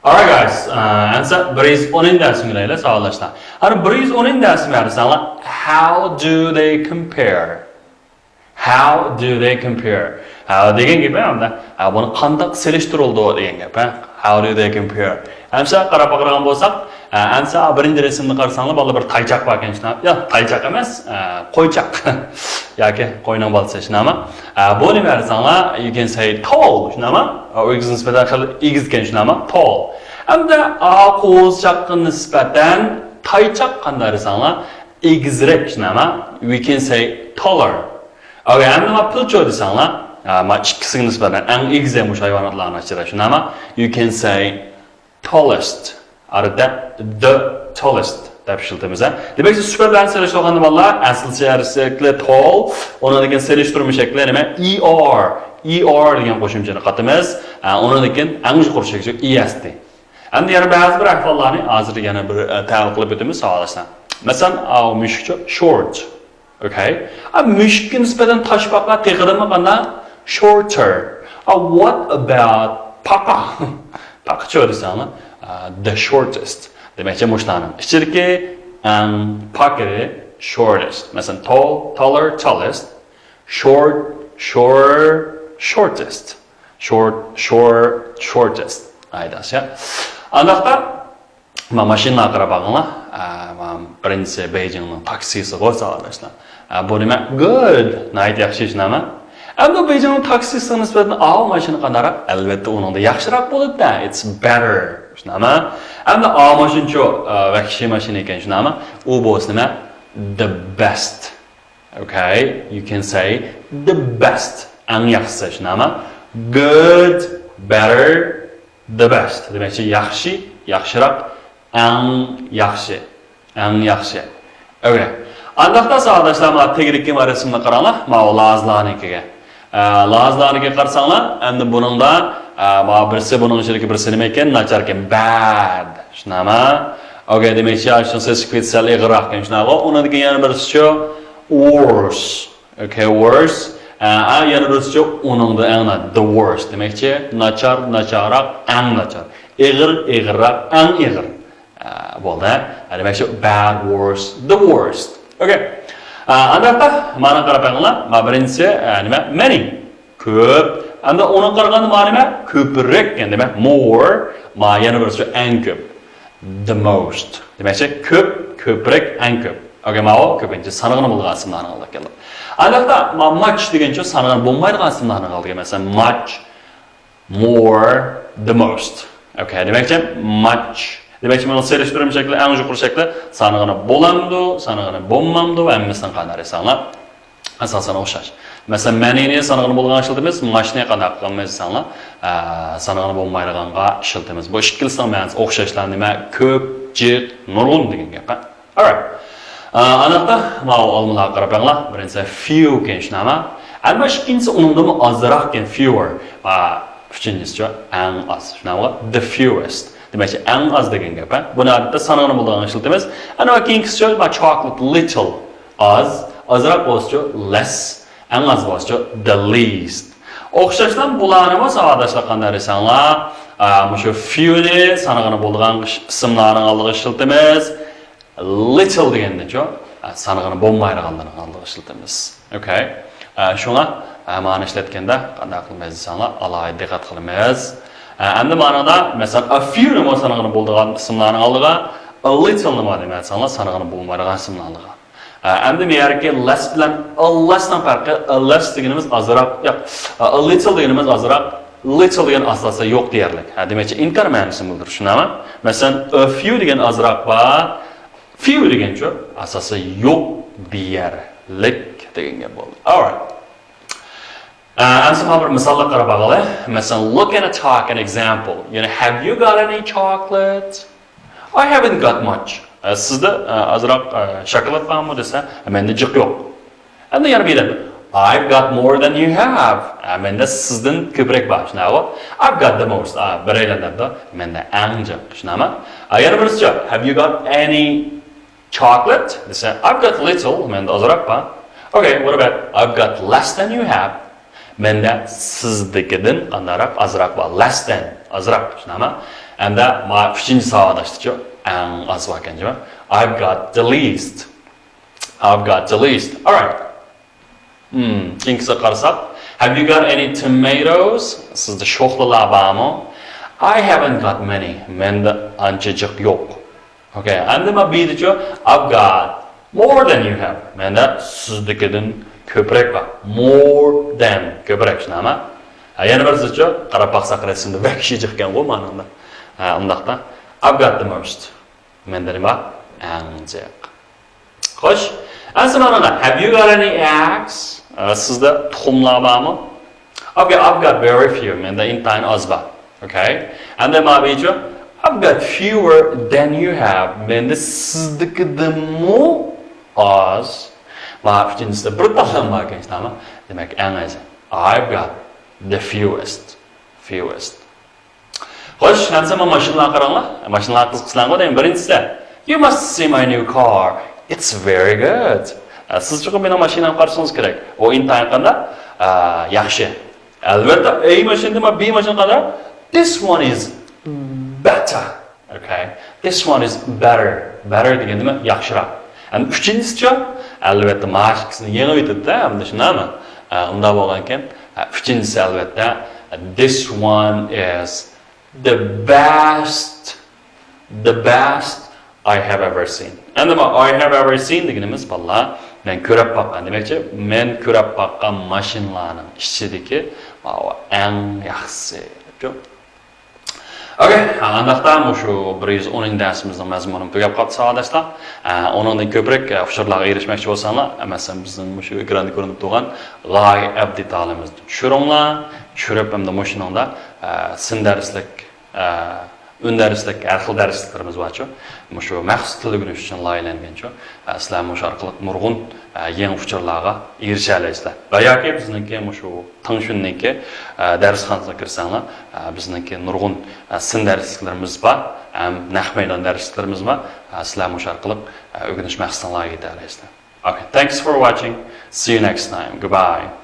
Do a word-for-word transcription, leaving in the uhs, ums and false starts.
Alright guys, ئەمسە بىر يۈز ئون دەرسىنى كۆرەيلى ساۋاقداشلار. ئەنە بىر يۈز ئون دەرسىنى بەرسەڭلار، how do they compare? How do they compare? How دېگەن گەپ ھە، بۇنى قانداق سېلىشتۇرۇلىدۇ دېگەن گەپ ھە. How do they compare? ئەمسە قاراپ باقىدىغان بولساق، ئەمسە بىرىنچى رەسىمنى قارىساڭلار، بالىلار بىر تايچاق باركەن شۇنداق. ياق، تايچاق ئەمەس، قويچاق. ياكى قوينىڭ بالىسى شۇنداقمۇ؟ بۇ نېمە دېسەڭلار، you can say tall شۇنداقمۇ؟ ئېگىز نىسبەتەن خېلى ئېگىزكەن شۇنداقمۇ؟ Tall. ئەمدى قوزىچاققا نىسبەتەن تايچاق قانداق دېسەڭلار، ئېگىزرەك شۇنداقمۇ؟ We can say taller. ئەگەر ئەمدى مانا پىلچو دېسەڭلار، مانا ئىككىسىگە نىسبەتەن ئەڭ ئېگىز مۇشۇ ھايۋاناتلارنىڭ ئىچىدە شۇنداقمۇ؟ You can say tallest. ئادەتتە the tallest دەپ ئىشلىتىمىز ھە. دېمەك، سۈپەتلەرنى سېلىشتۇرغاندا بالىلار، ئەسلى شەكلى tall، ئۇنىڭدىن كېيىن سېلىشتۇرما شەكلى نېمە؟ er. Er دېگەن قوشۇمچىنى قاتىمىز. ئۇنىڭدىن كېيىن ئەڭ يۇقىرى شەكلى est. ئەمدى يەنە بەزى بىر ئەھۋاللارنى ھازىر يەنە بىر تەۋە قىلىپ ئۆتىمىز ساۋاقداشلار. مەسىلەن، ئاۋۇ مۈشۈكچە short. Okay. ئا، مۈشۈككە نىسبەتەن تاشپاقا تېخىدىنمۇ قانداق؟ Shorter. ئا، what about پاقا؟ پاقىچۇ دېسەڭلار، ئا، the shortest. دېمەكچى مۇشۇلارنىڭ ئىچىدىكى ئەڭ پاكىرى shortest. مەسىلەن، tall، taller، tallest. Short، shorter، shortest. Short، short، shortest. ئايداشيا. ئانداقتا ما ماشىنىلارغا قاراپ باقىڭلار. ئە، ما بىرىنچىسى بېيجىڭنىڭ تاكسىسىغۇ ساۋاقداشلار. ئە، بۇ نېمە؟ Good. ناھايىتى ياخشى شۇنداقمۇ؟ ئەمدى بېيجىڭنىڭ تاكسىسىغا نىسبەتەن ئاۋۇ ماشىنا قانداقراق؟ ئەلۋەتتە ئۇنىڭدا ياخشىراق بولىدۇ. It's better. شۇنداقمۇ؟ ئەمدى ئاۋۇ ماشىنىچۇ، ئە، ۋەھشىي ماشىنا ئىكەن شۇنداقمۇ؟ ئۇ بولسا نېمە؟ The best. Okay, you can say the best. ئەڭ ياخشىسى شۇنداقمۇ؟ Good, better, the best. دېمەكچى ياخشى، ياخشىراق، ئەڭ ياخشى، ئەڭ ياخشى. Okay. ئانداقتا ساۋاقداشلار، مانا تېگىدىكى ما رەسىمنى قاراڭلار، ماۋۇ لازلارنىڭكىگە. ئە، لازلارنىڭكىگە قارىساڭلار، ئەمدى بۇنىڭدا، ئە، ماۋۇ بىرسى بۇنىڭ ئىچىدىكى بىرسى نېمە ئىكەن؟ ناچار ئىكەن، bad. شۇنداقمۇ؟ Okay، دېمەكچى شۇنىڭ سېلىشىپ كېتىش سەل ئېغىرراق ئىكەن، شۇنداقمۇ؟ ئۇنىڭدىن كېيىن يەنە بىرسىچۇ؟ Worse. Okay, worse. ئە، ئە، يەنە بىرسىچۇ؟ ئۇنىڭدا ئەڭ نا-، the worst. دېمەكچى ناچار، ناچارراق، ئەڭ ناچار. ئېغىر، ئېغىرراق، ئەڭ ئېغىر. ئە، بولدى. ئە، دېمەكچى bad، worse، the worst. Okay. ئە، ئانداقتا مانا قاراپ بېقىڭلار. ما بىرىنچىسى، ئە، نېمە؟ Many. كۆپ. ئەمدى ئۇنىڭغا قارىغاندا ما نېمە؟ كۆپرەك. يەنى نېمە؟ More. ما يەنە بىرسى ئەڭ كۆپ. The most. دېمەكچى كۆپ، كۆپرەك، ئەڭ كۆپ. Okay، ماۋۇ كۆپىنچە سانىغىنى بولىدىغان ئىسىملارنىڭ ئالدىغا كېلىدۇ. ئانداقتا ما much دېگەنچۇ سانىغىنى بولمايدىغان ئىسىملارنىڭ ئالدىغا. مەسىلەن، much، more، the most. Okay، دېمەكچى much. دېمەكچى مانا سېلىشتۇرما شەكلى، ئەڭ يۇقىرى شەكلى سانىغىنى بولامدۇ، سانىغىنى بولمامدۇ، ھەممىسىنى قانداق دېسەڭلار. ئاساسەن ئوخشاش. مەسىلەن، manyنى سانىغىنى بولىدىغانغا ئىشلىتىمىز، muchنى قانداق قىلىمىز دېسەڭلار، ئە، سانىغىنى بولمايدىغانغا ئىشلىتىمىز. بۇ ئىككىلىسىنىڭ مەنىسى ئوخشاشلا نېمە؟ كۆپ، جىق، نۇرغۇن دېگەن گەپ. Alright. ئە، ئانداقتا ماۋۇ ئالمىلارغا قاراپ بېقىڭلار. بىرىنچىسى few ئىكەن، شۇنداقمۇ؟ ئەمما ئىككىنچىسى ئۇنىڭدىنمۇ ئازراق ئىكەن، fewer. ئە، ئۈچىنچىسىچۇ؟ ئەڭ ئاز. شۇنداقمۇ؟ The fewest. دېمەكچى ئەڭ ئاز دېگەن گەپ، ھە؟ بۇنى ئادەتتە سانىغىنى بولىدىغانغا ئىشلىتىمىز. ئەنە كېيىنكىسىچۇ؟ ما chocolate، little. ئاز، ئازراق بولسىچۇ؟ Less، ئەڭ ئاز بولسىچۇ؟ The least. ئوخشاشلا بۇلارنىمۇ ساۋاقداشلار قانداق دېسەڭلار، ئا، مۇشۇ fewنى سانىغىنى بولىدىغان ئىش-، ئىسىملارنىڭ ئالدىغا ئىشلىتىمىز. Little دېگەندىچۇ؟ ئا، سانىغىنى بولمايدىغانلىرىنىڭ ئالدىغا ئىشلىتىمىز. Okay. ئا، شۇڭا، ئا، مانى ئىشلەتكەندە قانداق قىلىمىز دېسەڭلار، ئالاھىدە دىققەت قىلىمىز. ئا، ئەمدى مانىدا، مەسىلەن، a fewنىمۇ سانىغىنى بولىدىغان ئىسىملارنىڭ ئالدىغا، a littleنىمۇ نېمە دېسەڭلار، سانىغىنى بولمايدىغان ئىسىملارنىڭ ئالدىغا. ئە، ئەمدى مەيەركى less بىلەن lessنىڭ پەرقى، less دېگىنىمىز ئازراق، ياق، a little دېگىنىمىز ئازراق، little دېگەن ئاساسەن يوق دېيەرلىك. ھە، دېمەكچى، ئىنكار مەنىسىنى بىلدۈرۈش، شۇنداقمۇ؟ مەسىلەن، a few دېگەن ئازراق بار، few دېگەنچۇ؟ ئاساسەن يوق دېيەرلىك دېگەن گەپ بولدى. Alright. ئە، ئەمسە مانا بىر مىسالغا قاراپ باقايلى. مەسىلەن، look and talk an example. يەنى، have you got any chocolate? I haven't got much. ئە، سىزدە، ئە، ئازراق، ئە، شاكىلات بارمۇ دېسە، مەندە جىق يوق. ئەمدى يەنە بىرى، I've got more than you have. ئە، مەندە سىزدىن كۆپرەك بار، شۇنداقمۇ؟ I've got the most. ئە، بىرەيلەن دەپتۇ، مەندە ئەڭ جىق، شۇنداقمۇ؟ ئە، يەنە بىرسىچۇ، have you got any chocolate دېسە، I've got little. مەندە ئازراق بار. Okay, what about I've got less than you have? مەندە سىزدىكىدىن قانداقراق؟ ئازراق بار. Less than، ئازراق، شۇنداقمۇ؟ ئەمدى ما ئۈچىنچى ساۋاقداشتىچۇ، ئەڭ ئاز باركەن جىما. I've got the least. I've got the least. Alright. Hmm, كېيىنكىسىگە قارىساق. Have you got any tomatoes? سىزدە شوخلىلار بارمۇ؟ I haven't got many. مەندە ئانچە جىق يوق. Okay, ئەمدى ما بىدىچۇ. I've got more than you have. مەندە سىزدىكىدىن كۆپرەك بار. More than. كۆپرەك، شۇنداقمۇ؟ ھە، يەنە بىرسىچۇ. قاراپ باقساق رەسىمدە ۋەھشىي جىقكەنغۇ مانىڭدا. ھە، ئۇنداقتا. I've got the most. مەندە نېمە؟ ئەڭ جىق. خوش. ئەمسە مانا، have you got any eggs? ئە، سىزدە تۇخۇملار بارمۇ؟ Okay, I've got very few. مەندە ئىنتايىن ئاز بار. Okay. ئەمدى ما بىچۇ. I've got fewer than you have. مەندە سىزدىكىدىنمۇ ئاز. ما ئۈچىنچىسىدە بىر تاللام باركەن، شۇنداقمۇ؟ دېمەك، ئەڭ ئازى. I've got the fewest. Fewest. خوش، ئەمسە ما ماشىنىلارغا قاراڭلار. ماشىنىلار قىزىقسىلاڭغۇ دەيمەن. بىرىنچىسى، you must see my new car. It's very good. ئە، سىز چوقۇم مېنىڭ ماشىنامنى قارىسىڭىز كېرەك. ئۇ ئىنتايىن قانداق؟ ئە، ياخشى. ئەلۋەتتە، A ماشىنا دېمە، B ماشىنا قانداق؟ This one is better. Okay. This one is better. Better دېگەن نېمە؟ ياخشىراق. ئەمدى ئۈچىنچىسىچۇ؟ ئەلۋەتتە، ماشىنىسىنى يېڭىۋېتىدۇ-دە، ئەمدى شۇنداقمۇ؟ ئە، ئۇنداق بولغانكەن، ئە، ئۈچىنچىسى ئەلۋەتتە، this one is the best, the best I have ever seen. ئەمدى ما I have ever seen دېگىنىمىز، بالىلار، مەن كۆرۈپ باققان. دېمەكچى، مەن كۆرۈپ باققان ماشىنىلارنىڭ ئىچىدىكى ماۋۇ ئەڭ ياخشىسى. Okay، ئانداقتا مۇشۇ بىر يۈز ئونىنچى دەرسىمىزنىڭ مەزمۇنى تۈگەپ قاپتۇ، ساۋاقداشلار. ئە، ئۇنىڭدىن كۆپرەك، ئە، ئۇچۇرلارغا ئېرىشمەكچى بولساڭلار، مەسىلەن، بىزنىڭ مۇشۇ ئېكراندا كۆرۈنۈپ تۇرغان لاي ئەپ دېتالىمىزنى چۈشۈرۈڭلار. چۈشۈرۈپ، ئەمدى مۇشۇنىڭدا، ئە، سىن دەرسلىك، ئە، ئۈندەرسلىك، ھەر خىل دەرسلىكلىرىمىز بارچۇ. مۇشۇ مەخسۇس تىل ئۆگىنىش ئۈچۈن لايىھەلەنگەنچۇ. ئە، سىلەر مۇشۇ ئارقىلىق نۇرغۇن، ئە، يېڭى ئۇچۇرلارغا ئېرىشەلەيسىلەر. ۋە ياكى بىزنىڭكى مۇشۇ تېڭشۈننىڭكى، ئە، دەرسخانىسىغا كىرسەڭلار، ئە، بىزنىڭكى نۇرغۇن، ئە، سىن دەرسلىكلىرىمىز بار، ھەم نەق مەيدان دەرسلىكلىرىمىز بار. ئە، سىلەر مۇشۇ ئارقىلىق، ئە، ئۆگىنىش مەقسىتىڭلارغا يېتەلەيسىلەر. Okay, thanks for watching. See you next time. Goodbye.